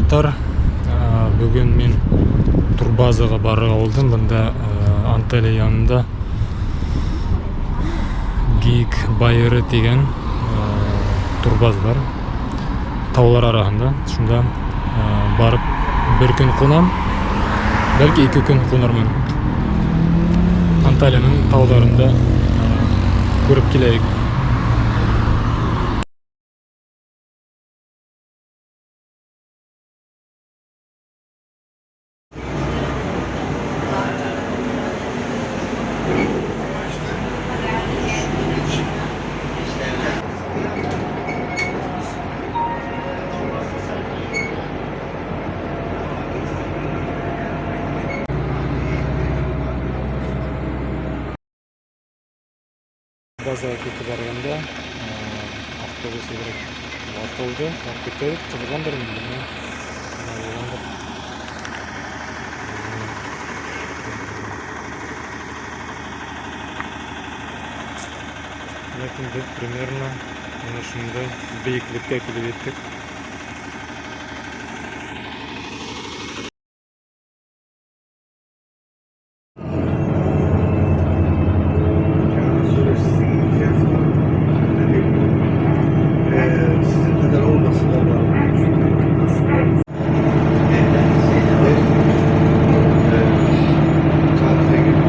Дуҫтар. Бөгөн мин турбазаға барырға булдым. Бында Анталия янында Гейек Байыры тигән турбаза бар. Таулар араһында. Шунда барып бер көн ҡунам. Бәлки 2 көн ҡунырмын. Анталияның тауҙарында күреп киләйек. Базаға китеп барғанда автобус әҙерәк ватылды, барып китә, ҡыҙғандыр инде, белмәйем. Нимә булғандыр. Ләкин беҙ примерно бына шундай бейеклеккә килеп еттек. Sizin kadar olmasın ama. Tatile gidiyor.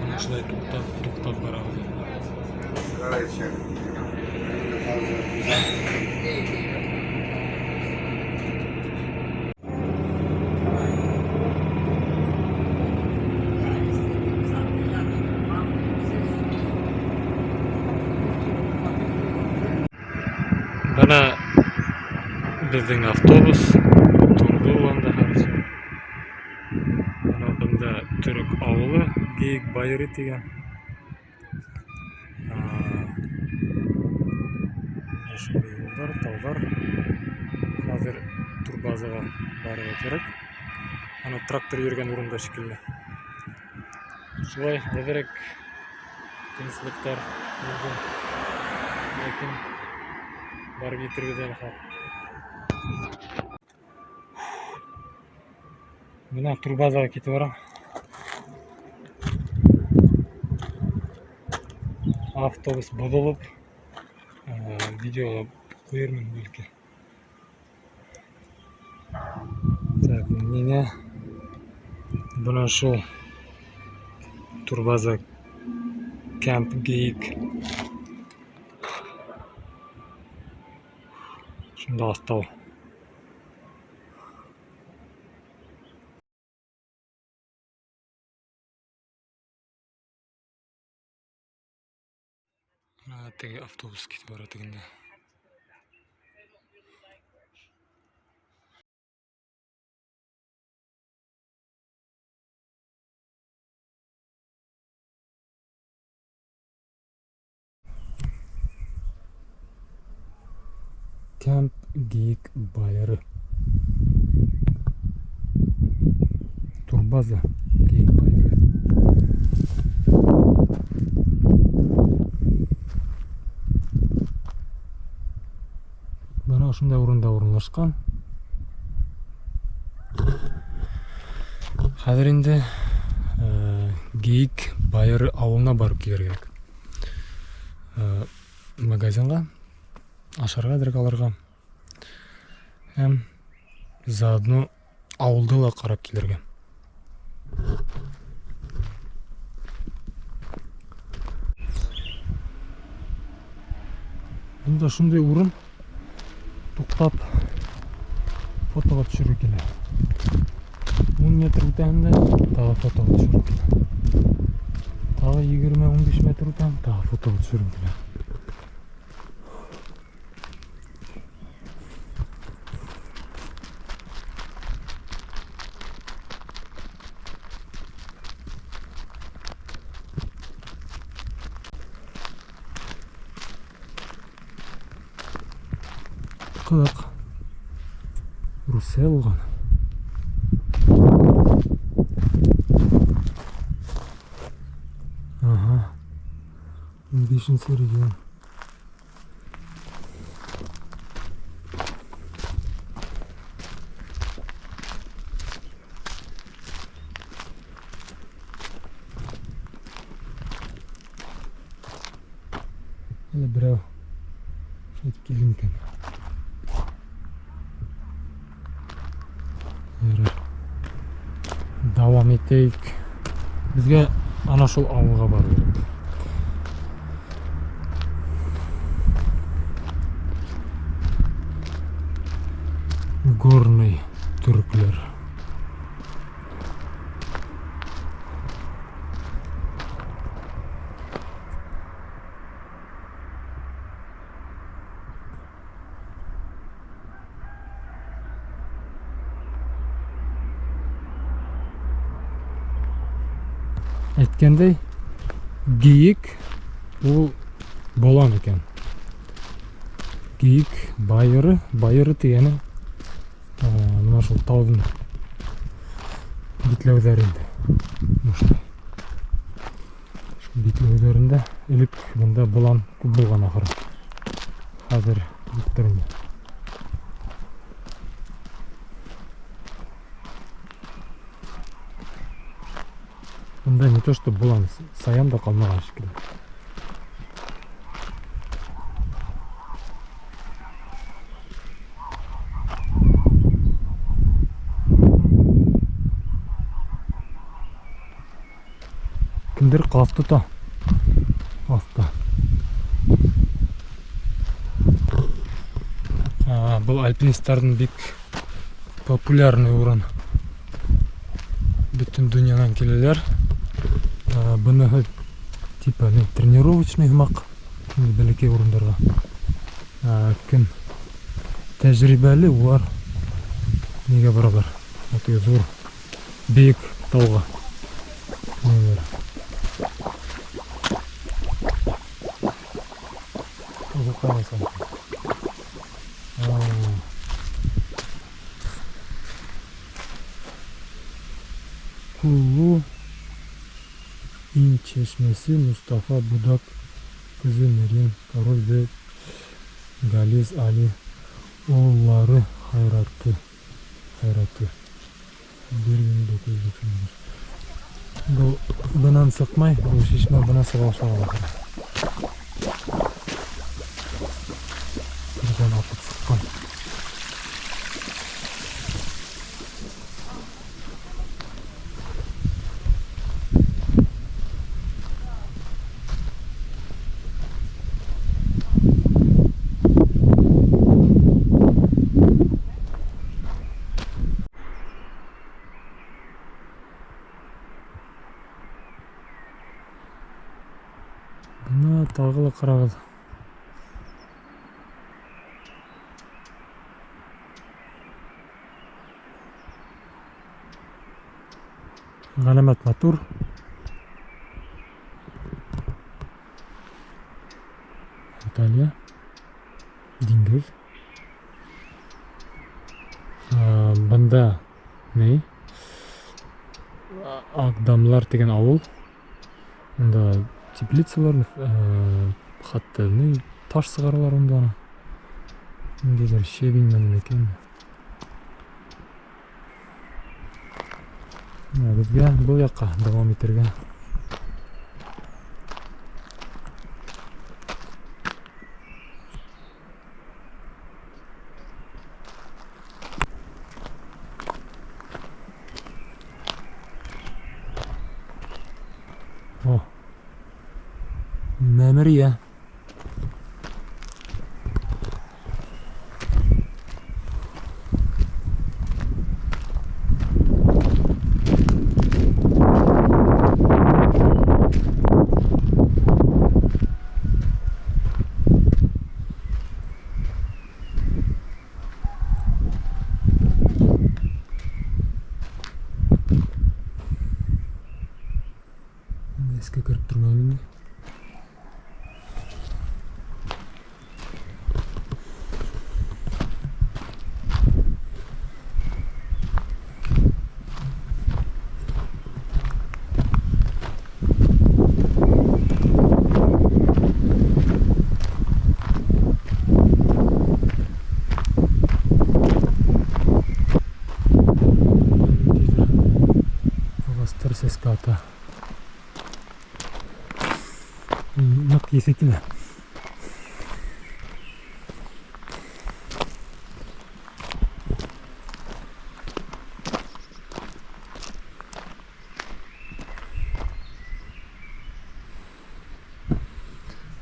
Бына шулай туҡтап, туҡтап барабыҙ. Sigara içen. Hem de fazla uzak. Бына беҙҙең автобус торҙо ул анда хәҙер. Бына бында төрөк ауылы Гейек Байыры тигән. Менә шундай юлдар, тауҙар. Хәҙер турбазаға барырға кәрәк. Ана трактор йөрөгән урында шикелле. Шулай әҙерәк ҡыйынсылыҡтар булды. Ләкин барып етербеҙ әле хәҙер. Бына турбазаға китеп барам. Автобус боҙолоп, видеоға ҡуйырмын бәлки. Так, миңә бына шул турбаза Camp Geyik шунда аҫта ул. Бына теге автобус китеп бара тегендә. Camp Geyik Bayırı. Турбаза Geyik Bayırı. Бына ошондай урында урынлашҡан. Хәҙер инде Гейек Байыры ауылына барып килергә кәрәк. Магазинға ашарға әҙерәк алырға. Һәм заодно ауылды ла ҡарап килергә. Бында шундай урын, туҡтап фотоға төшөргә килә. 10 метр үтәһең дә тағы фотоға төшөргә килә. Тағы 20-15 метр үтәһең, тағы фотоға төшөргә килә. Ҡыҙыҡ. Русия булған. Ага. 15-нсе регион. Әле берәү әйтеп килгән икән. Ярар. Дауам итәйек. Беҙгә ана шул ауылға барыу кәрәк. Горный төркләр. Әйткәндәй, Гейек ул болан икән. Гейек байыры, байыры тигәне, мына шул тауҙың битләүҙәре инде. Шулай. Шул битләүҙәрендә элек бында болан күп булған ахыры. Хәҙер юҡтыр инде. Бында не то что болан, саян да ҡалмаған шикелле. Кемдер ҡаҙ тота. Аҫта. Был альпинисттарҙың бик популярный урын. Бөтөн донъянан киләләр. Быныһы типа не тренировочный һымаҡ, бәләкәй урындарға. Кем тәжрибәле, улар нигә баралар? Теге ҙур бейек тауға. Ниләр? Куллу İn Çeşmesi Mustafa Budak kızı Meryem Karol ve Galiz Ali oğulları Hayratı. Hayratı. 1999. Был бынан сыҡмай, был шишмә бынан сыға башлаған ахыры. Ерҙән атып сыҡҡан. Бына тағы ла ҡарағыҙ. Ғәләмәт матур. Италия. Диңгеҙ. Бында ни? Аҡдамлар тигән ауыл. Унда теплицалар, хатта ни таш сығаралар унда. Ниндәйҙер щебень менән икән. Менә беҙгә был яҡҡа дауам итергә. О, Мәмерйә. Эскә кереп тормайым инде. Красота. Ныҡ еҫе килә.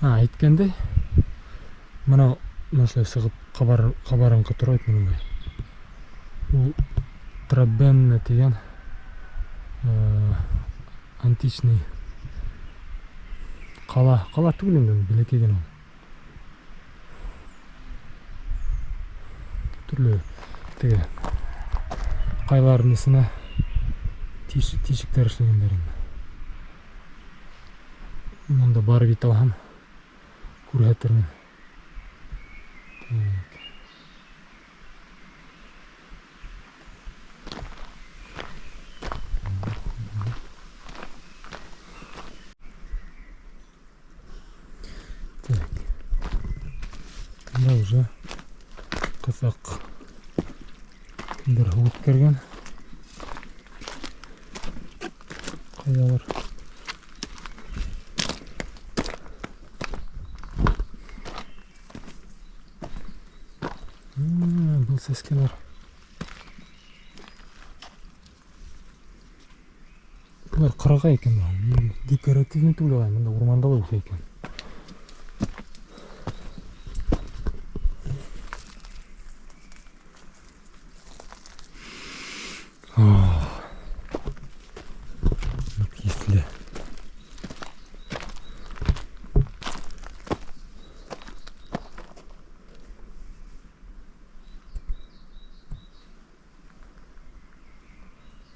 Әйткәндәй, бына шулай сығып ҡабарыңҡы тора бит бындай. Ул Трабенна тигән античный ҡала. Ҡала түгел инде, бәләкәй генә ул. Төрлө теге ҡайларҙың эсенә тишектәр эшләгәндәр инде. Унда барып етә алһам, күрһәтермен. Так. Так. Бында уже ҡыҫаҡ кемдер һыу үткәргән. Ҡайҙалыр. Был сәскәләр. Былар ҡырағай икән. Декоративный түгел ағай, бында урманда ла үҫә икән. Ныҡ еҫле.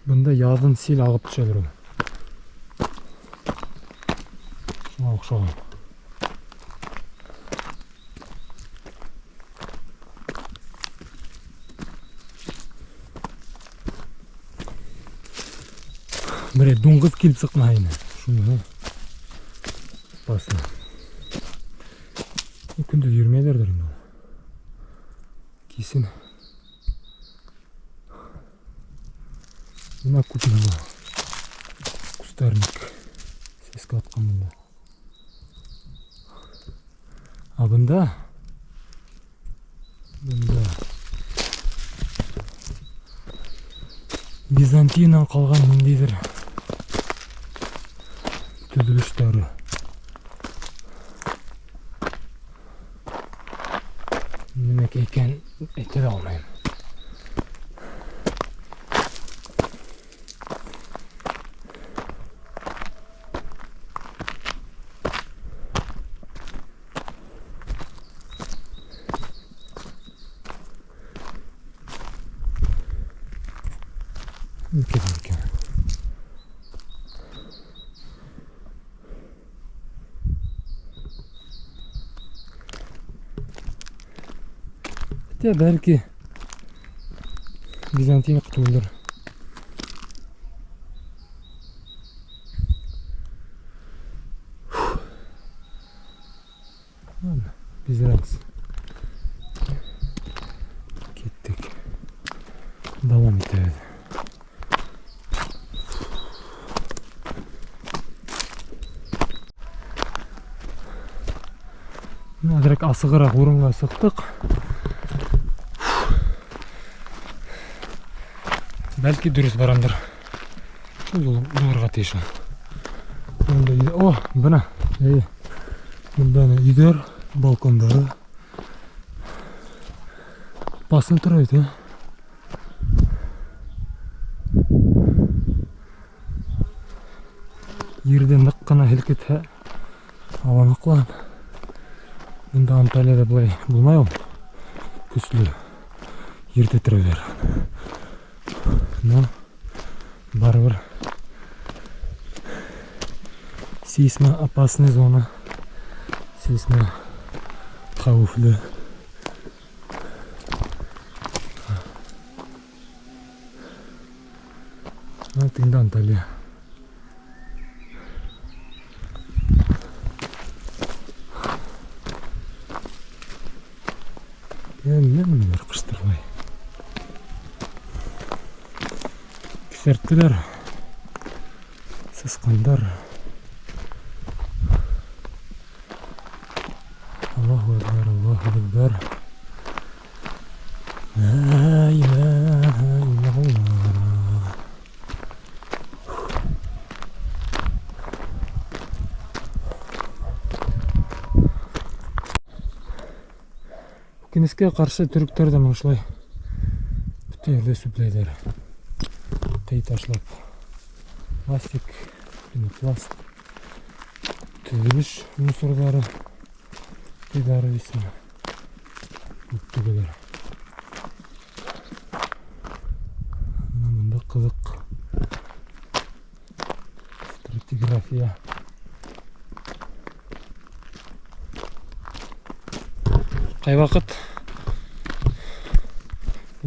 Бында яҙын сил ағып төшәлер ул. Шуңа оҡшаған. Берәй дуңғыҙ килеп сыҡмаһа ине. Шуныһы опасно. Көндөҙ йөрөмәйҙәрҙер инде ул. Кисен. Бына күпме был кустарник сәскә атҡан бында. А бында Византиянан ҡалған ниндәйҙер төҙөлөштәре. Нимә икән әйтә лә алмайым. Икән. Хотя бәлки Византияныҡы түгелдер. Ладно, без разницы. Киттек. Дауам итәбеҙ. Әҙерәк асығыраҡ урынға сыҡтыҡ. Бәлки дөрөҫ барамдыр. Шул юл булырға тейеш ул. Бында өйҙә, о, бына, эйе. Бында әнә өйҙәр, балкондары. Басын тора бит, ә? Ерҙе ныҡ ҡына һелкетһә, аланыҡлап. Бында Анталияда былай булмай ул. Көслө ер тетрәүҙәр. Но барыбер сейсмо опасный зона, сейсмо хәүефле. Бына тегендә Анталия. Әллә нәмәләр ҡыштырлай. Киҫәрттеләр. Сысҡандар. Аллаһу Акбар, Аллаһу Акбар. Ла илаһа иллаллаһ. Үкенескә ҡаршы төрөктәр ҙә менә шулай бөтә ерҙә сүпләйҙәр. Ҡый ташлап. Пластик, пенопласт, төҙөлөш мусорҙары, ҡыйҙары исеме күп түгеләр. Бына бында ҡыҙыҡ стратиграфия. Ҡайваҡыт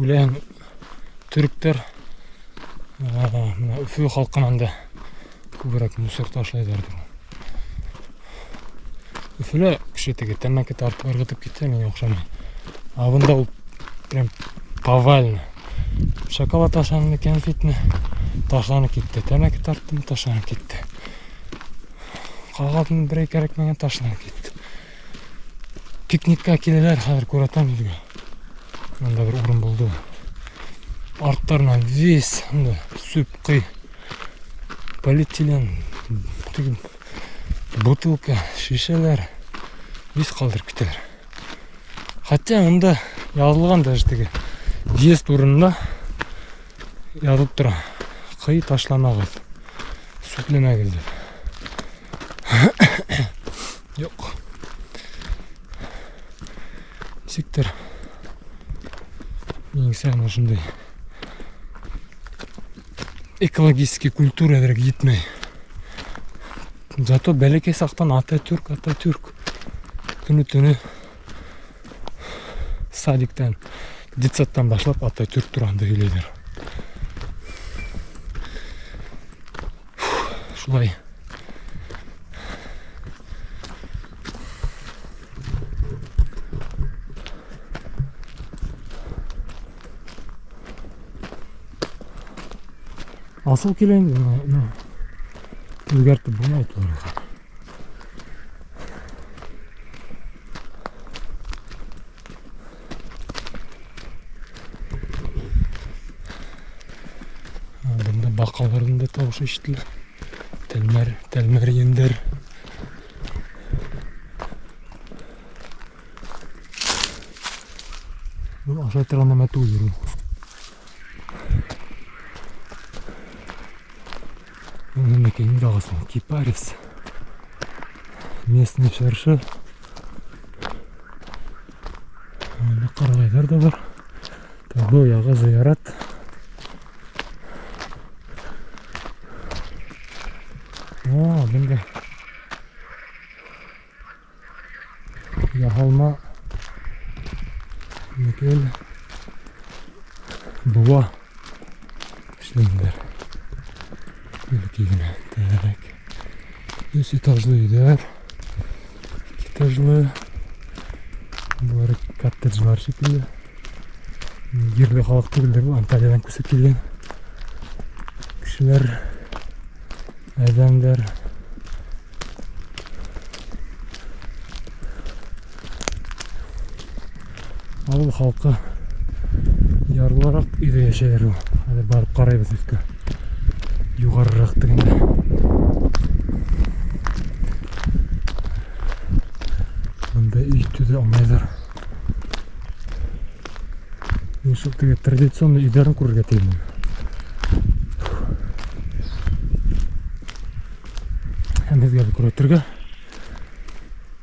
уйлайһың, төрөктәр бына Өфө халҡынан да күберәк мусор ташлайҙарҙыр. Өфөлә кеше теге тәмәке тартып ырғытып китһә, миңә оҡшамай. Ә бында ул прям повально. Шоколад ашаны, кәнфитне ташланып китте. Тәмәке тарттым, ташланып китте. Ҡағыҙын берәй кәрәкмәгән ташланып китте. Пикникка киләләр, хәҙер күрәтәм һеҙгә. Бында бер урын булды. Арттарынан весь анда сүп ҡый полиэтилен, теге бутылка, шишәләр весь ҡалдырып китәләр. Хотя унда яҙылған даже теге въезд урынында яҙылып тора. Ҡый ташламағыҙ, сүпләмәгеҙ тип. Юҡ. Нисектер минеңсә ошондай экологический культура әҙерәк етмәй. Зато бәләкәй саҡтан Ататүрк, Ататүрк көнө-төнө садиктан, детсадтан башлап Ататүрк тураһында һөйләйҙәр. Шулай. Асыл килә инде, бына үҙгәртеп булмай уларға. Бында баҡаларҙың да тауышы ишетелә. Тәлмәр, тәлмәрйендәр. Был ашай торған нәмә түгел ул. Кипарис. Местный чыршы. Анда ҡарағайҙар ҙа бар. Был яғы зыярат. О, бында яһалма никел быуа эшләгәндәр. Бәләкәй генә. Так. Өс этажлы өйҙәр. Ике этажлы. Былар коттеджлар шикелле. Ерле халыҡ түгелдер был, Анталиядан күсеп килгән кешеләр, әҙәмдәр. Ауыл халҡы ярлыраҡ өйҙә йәшәйҙәр ул. Хәҙер барып ҡарайбыҙ өҫкә. Юғарыраҡ тегендә. Бында өй төҙә алмайҙар. Мин шул теге традиционный өйҙәрен күрергә теләйем. Һәм һеҙгә лә күрһәтергә.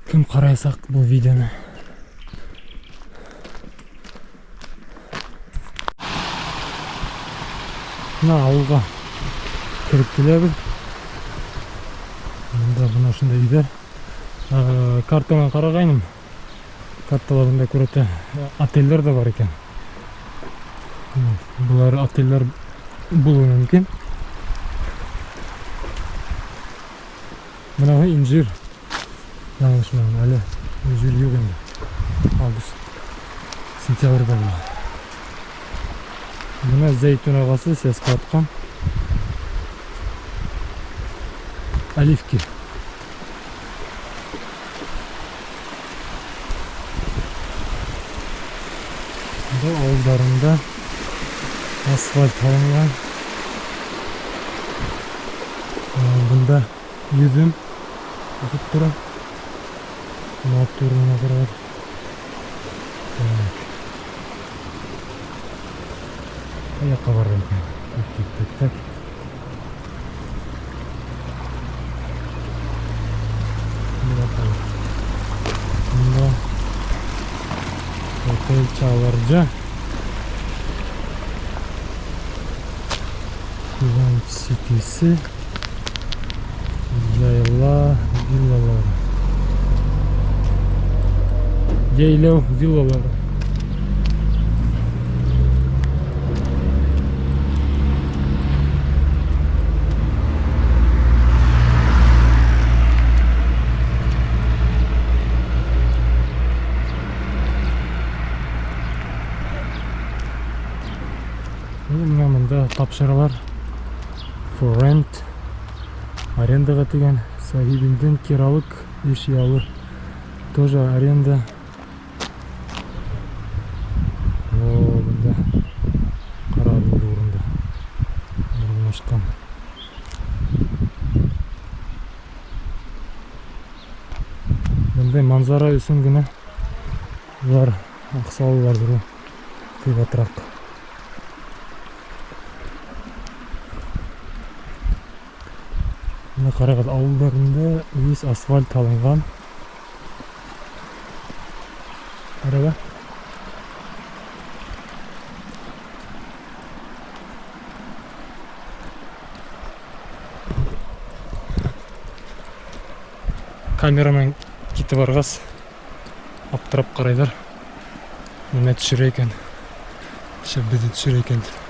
Кем ҡараясаҡ был видеоны? Бына ауылға кереп киләбеҙ. Бында бына ошондай өйҙәр. Картанан ҡарағайным. Картала бында күрәтә отелдәр ҙә бар икән. Былар отелдәр булыуы мөмкин. Бына инжир. Яңылышмаһам, әле инжир юҡ инде. Август, сентябрҙә була. Бына зәйтүн ағасы сәскә атҡан. Оливки. Бында ауылдарында асфальт һалынған. Бында йөҙөм үҫеп тора. Матур ғына торалар. Так. Ҡай яҡҡа барыр икән? Так, так, так, так. Бында Бында Отель Чаларджа. Куванч Ситисе. Яйла виллалары. Йәйләү виллалары. И бына бында тапшыралар. For rent. Арендаға тигән. Сахибинден киралык эш ялы. Тоже аренда. О, бында ҡара инде урында урынлашҡан. Бындай манзара өсөн генә улар аҡса алаларҙыр ул ҡыйбатыраҡ. Бына ҡарағыҙ, ауылдарында весь асфальт һалынған. Ҡарағыҙ. Камера менән китеп барғас, аптырап ҡарайҙар. Нимә төшөрә икән? Шәп беҙҙе төшөрә икән тип.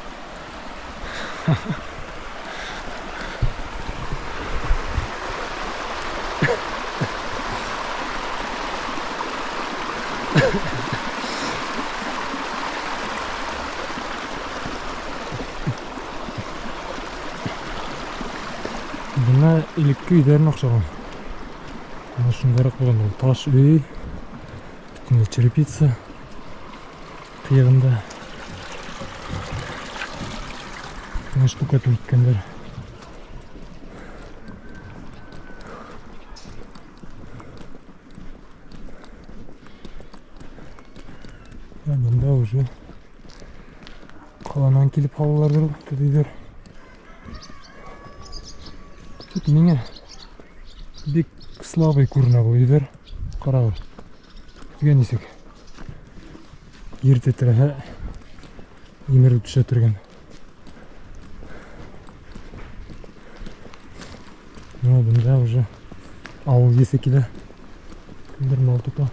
Бына элекке өйҙәренә оҡшаған. Бына шундайыраҡ булған ул таш өй. Бөтөнләй черепица ҡыйығында. Бына штукатур иткәндәр. Ә бында уже ҡаланан килеп һалаларҙыр төҙөйҙәр. Тут миңә бик слабый күренә был өйҙәр. Ҡарағыҙ. Һеҙгә нисек? Ер тетрәһә, емерелеп төшә торған. Ну, бында уже ауыл еҫе килә. Кемдер мал тота.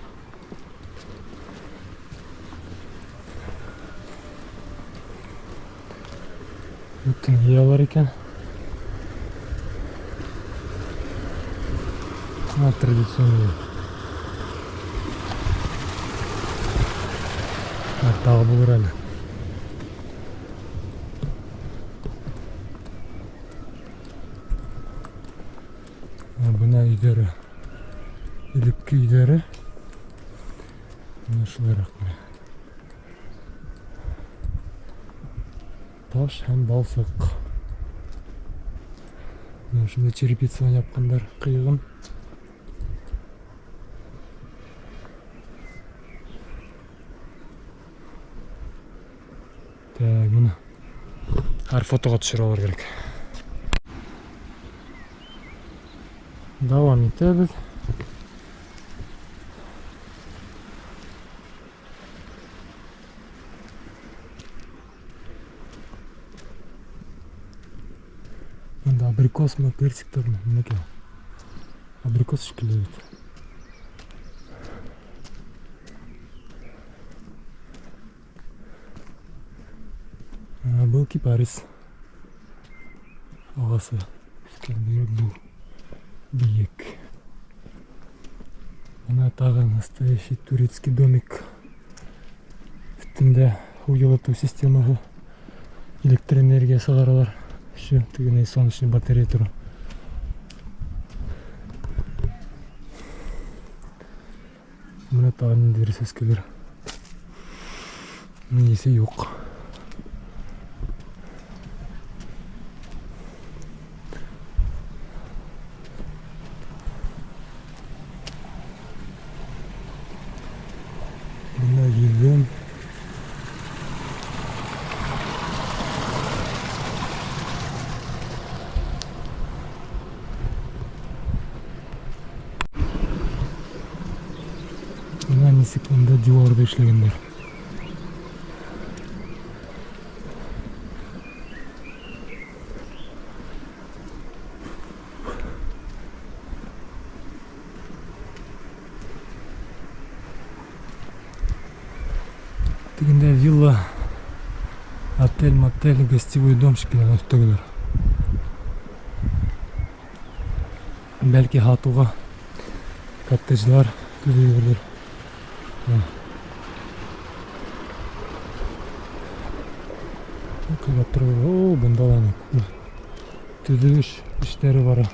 Бөтөн йыялар икән. А, традиционный. Так, тағы булыр әле. А, бына өйҙәре. Элекке өйҙәре. Бына шулайыраҡ менә. Таш һәм балсыҡ. Бына шундай черепицаны япҡандар ҡыйығын. Так, бына. Һәр фотоға төшөрөп алыр кәрәк. Дауам итәбеҙ. Бында абрикосмы, персиктармы, нимәкәй? Абрикос шикелле бит. А, был кипарис. Ағасы үҫкән бигерәк ҙур, бейек. Бына тағы настоящий турецкий домик. Өҫтөндә һыу йылытыу системаһы, электроэнергия сығаралар. Ещё тегенәй солнечный батарея тора. Тағы ниндәйҙер сәскәләр. Минесе юҡ. Бына йөҙөм. Бына нисек унда диуарҙы эшләгәндәр. Тегендә вилла, отель, мотель, гостевой дом шикелле өҫтәгеләр. Бәлки һатыуға коттеджлар төҙөйҙөр. О, бында ла күпме төҙөлөш эштәре бара.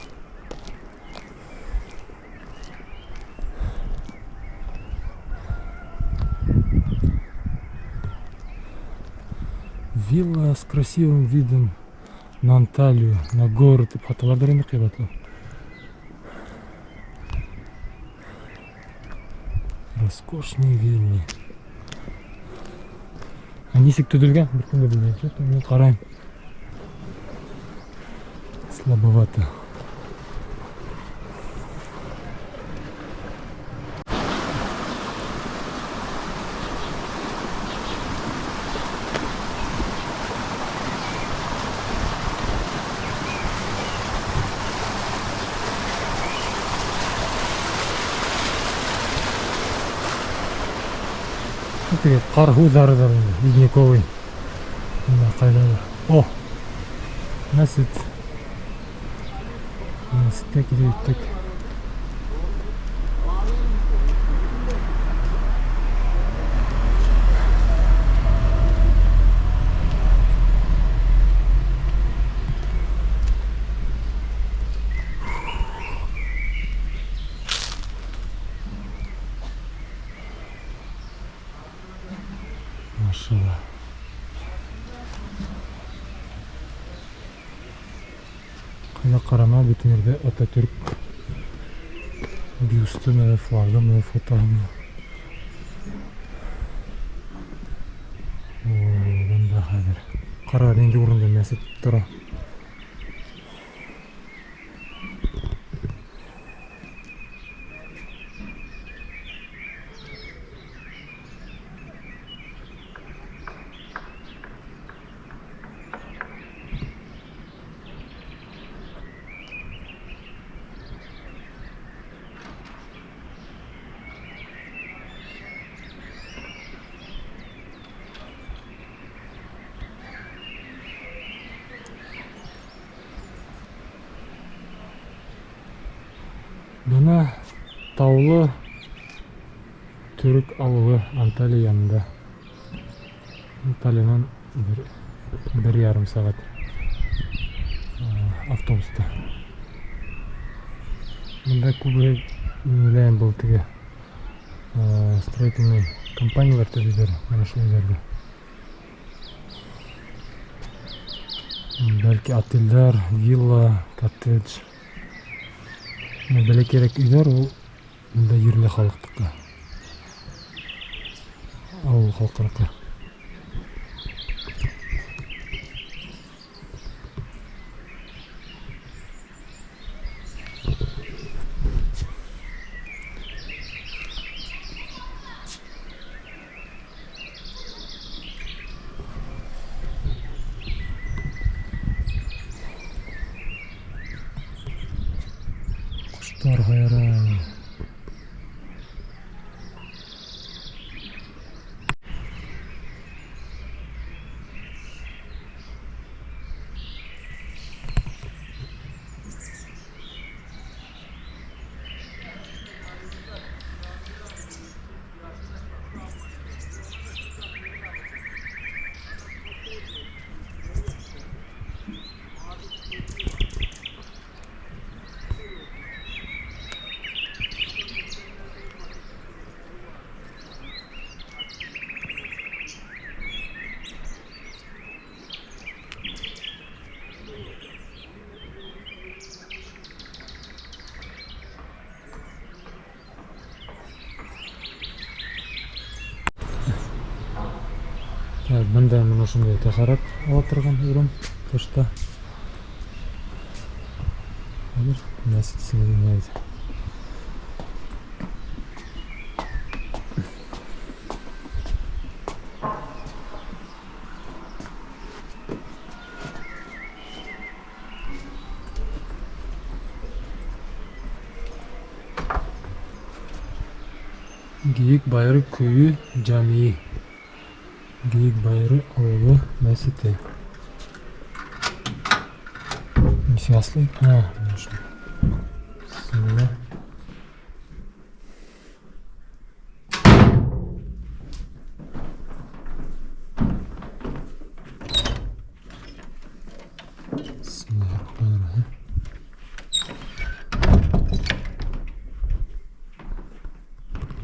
Вилла с красивым видом на Анталию, на город. Тип һаталарҙыр инде ҡыйбатлы. Роскошные виллы. Ә нисек төҙөлгән, бер кем дә белмәй. Что-то мин ҡарайым. Слабовато. Теге ҡар һыуҙарыҙыр инде, ледниковый. Бында ҡайҙалыр. О! Мәсет. Мәсеткә килеп еттек. Машалла. Ҡайҙа ҡарама, бөтөн ерҙә Ататүрк бюстымы, флагымы, фотоһымы. О, бында хәҙер. Ҡара, ниндәй урында мәсет тора. Бына таулы төрөк ауылы Анталия янында. Анталиянан бер ярым сәғәт автобуста. Бында күберәк, мин уйлайым, был теге строительный компаниялар төҙөйҙәр бына шул өйҙәрҙе. Бәлки отелдәр, вилла, коттедж. Бәләкәйерәк өйҙәр ул бында ерле халыҡтыҡы. Ауыл халҡыныҡы. Ҡоштар һайрай. Так, бында мына ошондай тәһәрәт ала торған урын тышта. Хәҙер мәсет эсенә инәбеҙ. Geyikbayırı Köyü Camii. Geyikbayırı ауылы мәсете. Нисек асылый? А, мына ошо. Бисмилла. Бисмиллахир-рахманир-рахим.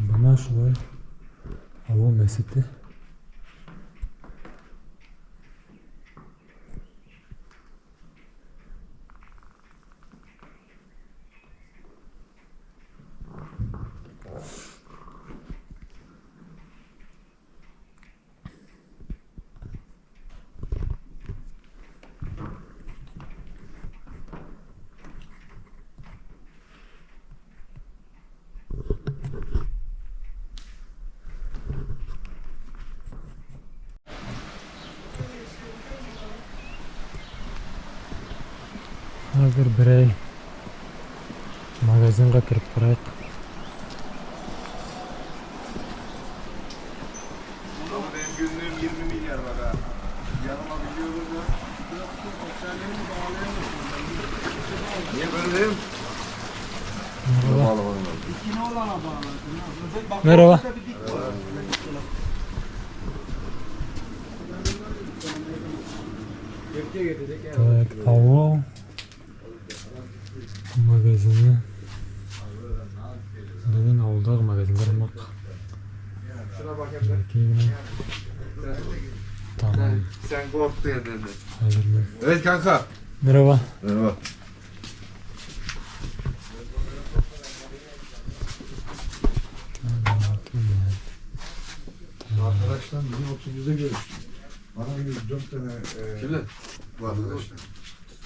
Бына шулай ауыл мәсете. Хәҙер берәй магазинға кереп ҡарайыҡ. Ama benim günlüğüm 20 milyar bak ha. Yanıma biliyoruz ya. Niye böyle değil mi? Merhaba. Bağlamadım. Merhaba. Так, ауыл магазины. Беҙҙең ауылдағы магазиндар һымаҡ. Бәләкәй генә. Tamam. Sen korktun ya dedi. Хәҙер мин. Evet kanka. Merhaba. Merhaba. Tamam, tamam. Arkadaşlar bugün 30'da görüştük. Bana 104 tane Kimle? Bu arkadaşlar.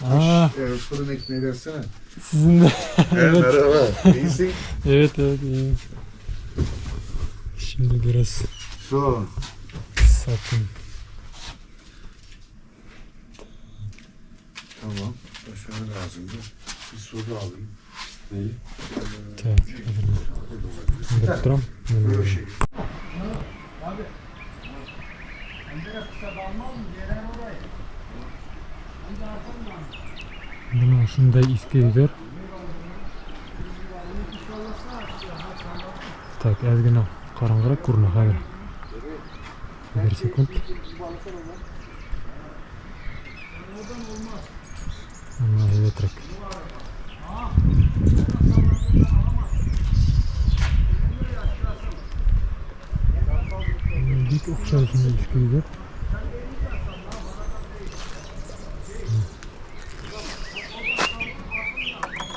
Aa, Fırın ekmeği versene. sizin de. Evet. Merhaba. İyisin. Evet, iyiyim. Şimdi biraz Su. satın. Tamam. Başka ne lazımdı? Bir soda alayım. Neyi? Так, хәҙер мин бер торам. Böyle şey. Бына ошондай иҫке өйҙәр. Так, әҙ генә ҡараңғыраҡ күренә хәҙер. Бер секунд. Бына һәйбәтерәк. Бик оҡшай ошондай иҫке өйҙәр.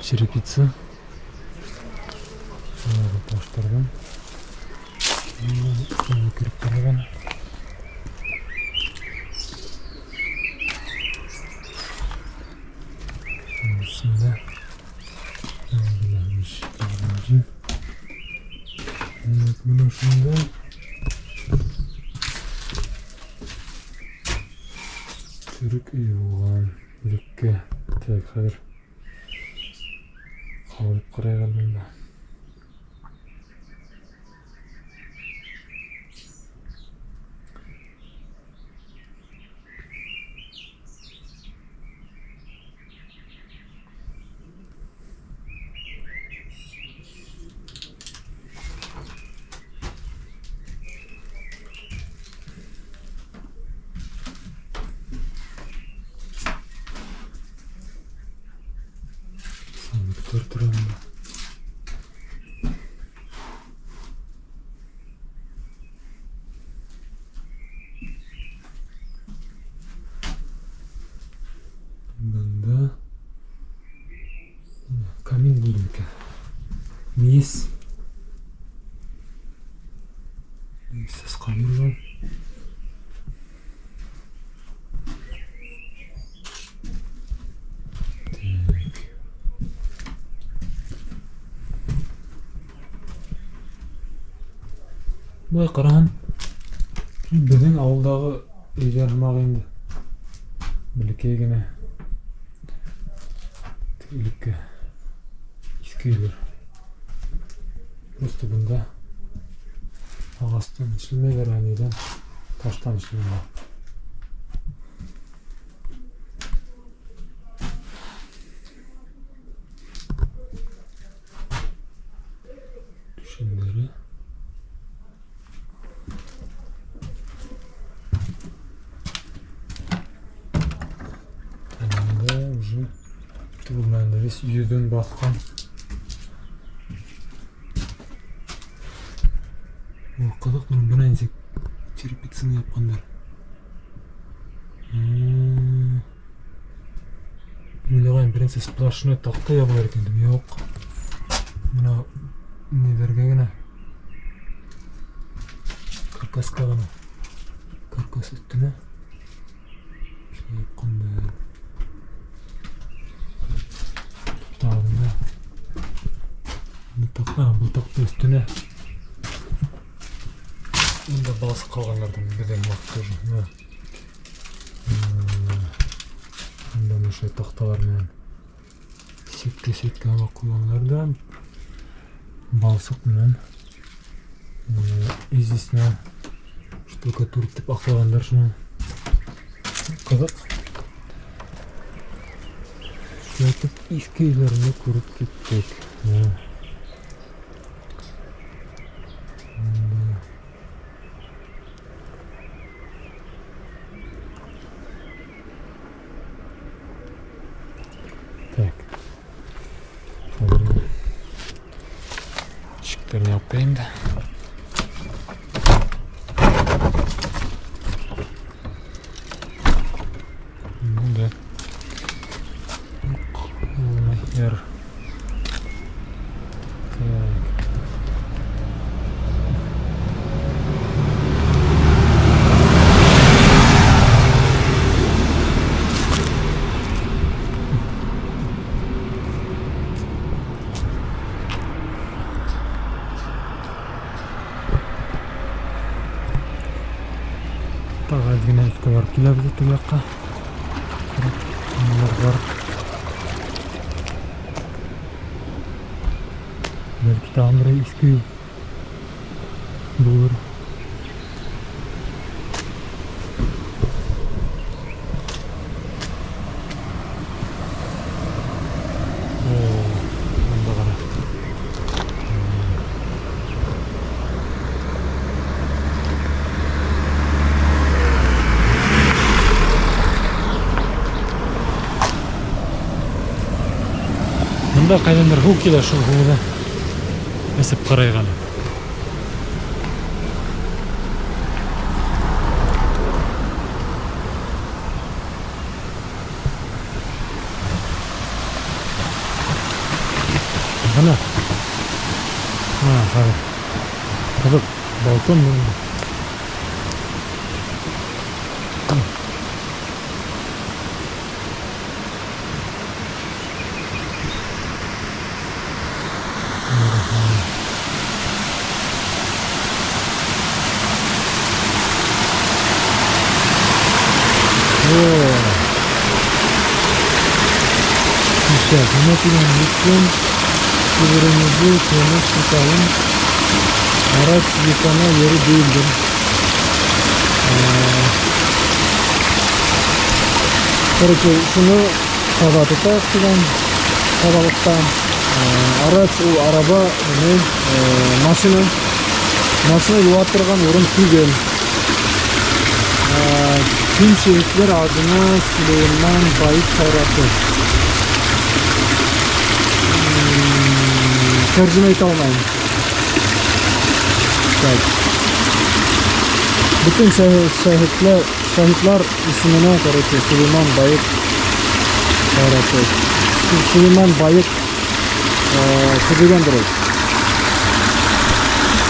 Черепица. Баяғы таштарҙан. Кереп ҡараған. Бисмилла. Бына ошондай төрөк өйө булған элекке. Так, хәҙер ҡалып ҡарайыҡ әле бында. Сандыҡтар тора бында. Бында камин булды микән? Мейес. Сасҡан булған. Былай ҡараһаң, беҙҙең ауылдағы өйҙәр һымаҡ инде. Бәләкәй генә. Элекке иҫке өйҙәр. Просто бында ағастан эшләмәйҙәр, ә ниҙән? Таштан эшләнә. Түшәмдәре. Бында уже менән весь йөҙөн баҫҡан. О, ҡыҙыҡ, бына нисек черепицаны япҡандар. Уйлағайным, беренсе сплошной таҡта ябалар икән тип. Юҡ. Бына ниҙәргә генә. Каркасҡа ғына. Каркас өҫтөнә шулай япҡандар. Тағы бында. Был таҡта, был таҡта өҫтөнә. Унда балсыҡ ҡалғандарҙың беҙҙең һымаҡ тоже. Бына. Унда ошо таҡталар менән сетка-сетка һымаҡ ҡуйғандар ҙа балсыҡ менән известь менән штукатурить итеп аҡлағандар шуны. Ҡыҙыҡ. Шулай итеп иҫке өйҙәрҙе күреп киттек. Бына. Так. Хәҙер ишектәрен ябып ҡуяйым да. Ну да. Юҡ, булмай, ярар. Так. Тағы әҙ генә өҫкә барып киләбеҙ теге яҡҡа. Нимәләр бар? Бәлки тағын берәй иҫке өй булыр. О, бында ҡара. Бында ҡайҙандыр һыу килә, шул һыуҙы эсеп ҡарайыҡ әле. Бына. А, хәҙер. Ҡыҙыҡ балкон бында. Сейчас, нимә тигән? Lütfen sularımızı temiz tutalım. Araç yıkama yeri değildir. Короче, шуны таҙа тотайыҡ тигән таҙалыҡта. Арач ул араба, ни, машина. Машина йыуа торған урын түгел. Tüm şehitler adına Süleyman Bayık Hayratı. Tercüme итә алмайым. Так. Бөтөн шәһитләр исеменә, короче, Сөләйман Байыҡ Хайраты. Сөләйман Байыҡ төҙөгәндер ул.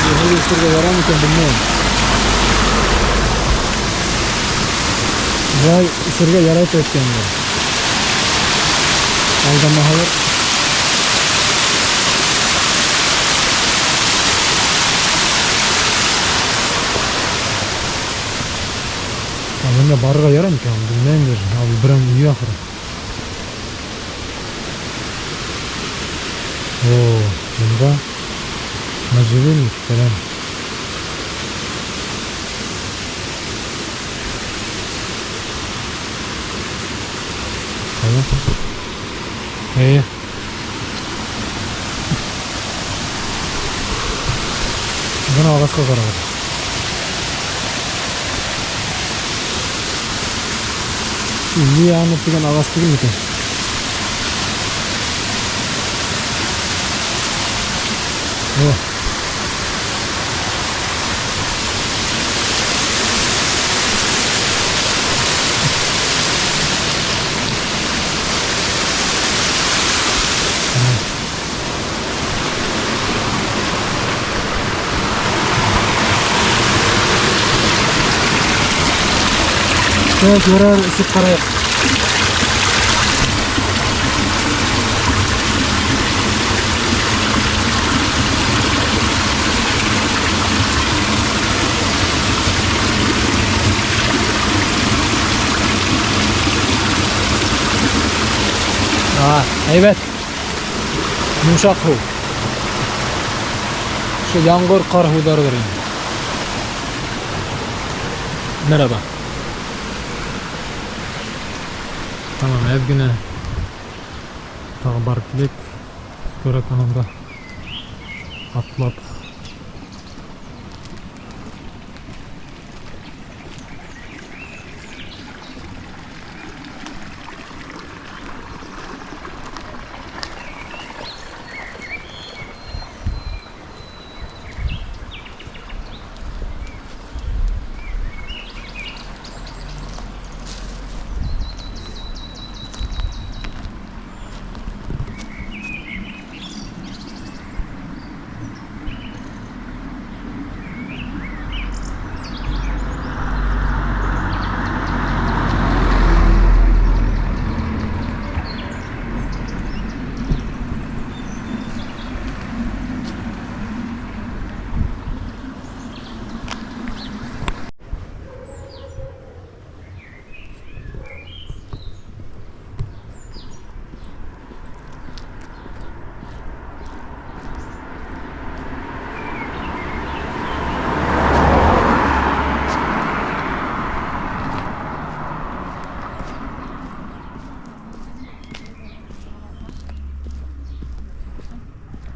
Һыу эсергә ярамы икән, белмәйем. Былай эсергә ярай тип әйткәндер. Алдамаһалар. Бында барырға ярай микән? Белмәйем даже. Ал берәүнең өйө ахыры. О, бында можжевельник фәлән. Ҡайҙа? Эйе. Бына ағасҡа ҡарағыҙ. Лиана тигән ағас түгел микән? О. Так, ярар, эсеп ҡарайыҡ. А, һәйбәт. Йомшаҡ һыу. Ошо ямғыр, ҡар һыуҙарыҙыр инде. Merhaba. Tamam, әҙ генә тағы барып киләйек. Көрәк ананда атлап.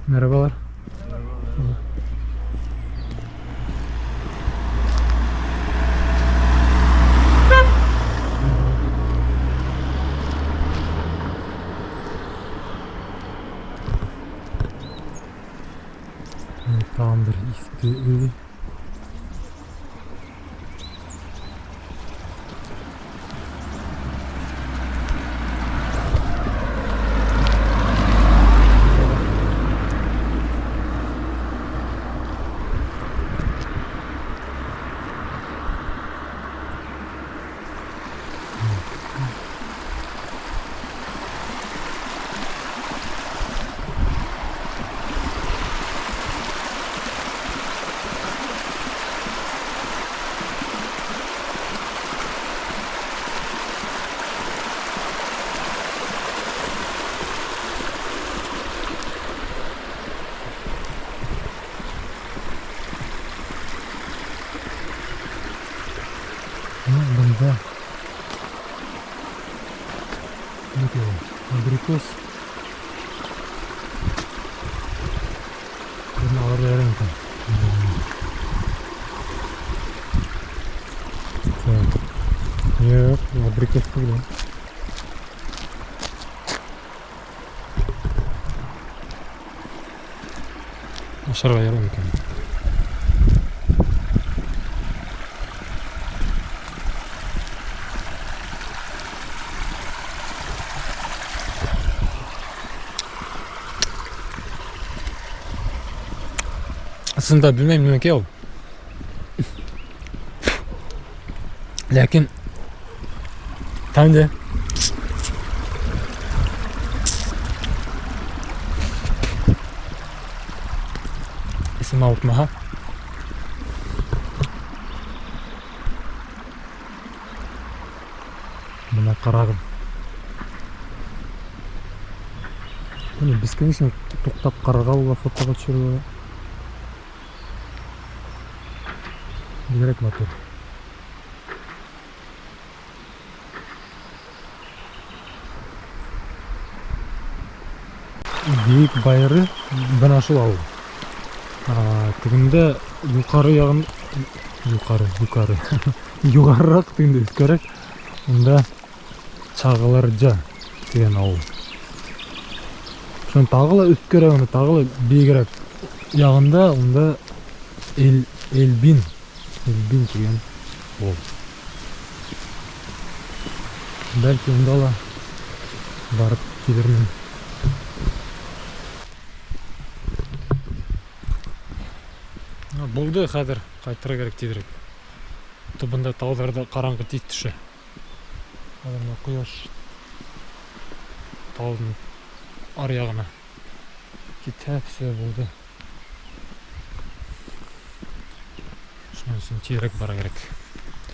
Merhabalar. Evet, tamamdır. Иҫке өй. Бында нимәкәй ул? Абрикос. Быны алырға ярай микән? Так. Юҡ, абрикос түгел. Ул. Ашарға ярай микән? Ысынында белмәйем нимәкәй ул. Ләкин тәмле. Эсем ауыртмаһа. Бына ҡарағыҙ. Быны бесконечно туҡтап ҡарарға була, фотоға төшөрөргә була. Бигерәк матур. Бейек байыры бына шул ауыл. Тегендә юҡары яғын, юҡары, юҡары. Юғарыраҡ тегендә өҫкәрәк, унда Чағылыржа тигән ауыл. Шунан тағы ла өҫкәрәк, унда тағы ла бейегерәк яғында унда Элбин, Элбин тигән ауыл. Бәлки унда ла барып килермен. Булды хәҙер, ҡайтырға кәрәк тиҙерәк. Бында тауҙарҙа ҡараңғы тиҙ төшә. Хәҙер бына ҡояш тауҙың ар яғына китә, все булды. Шуның өсөн тиҙерәк бара кәрәк.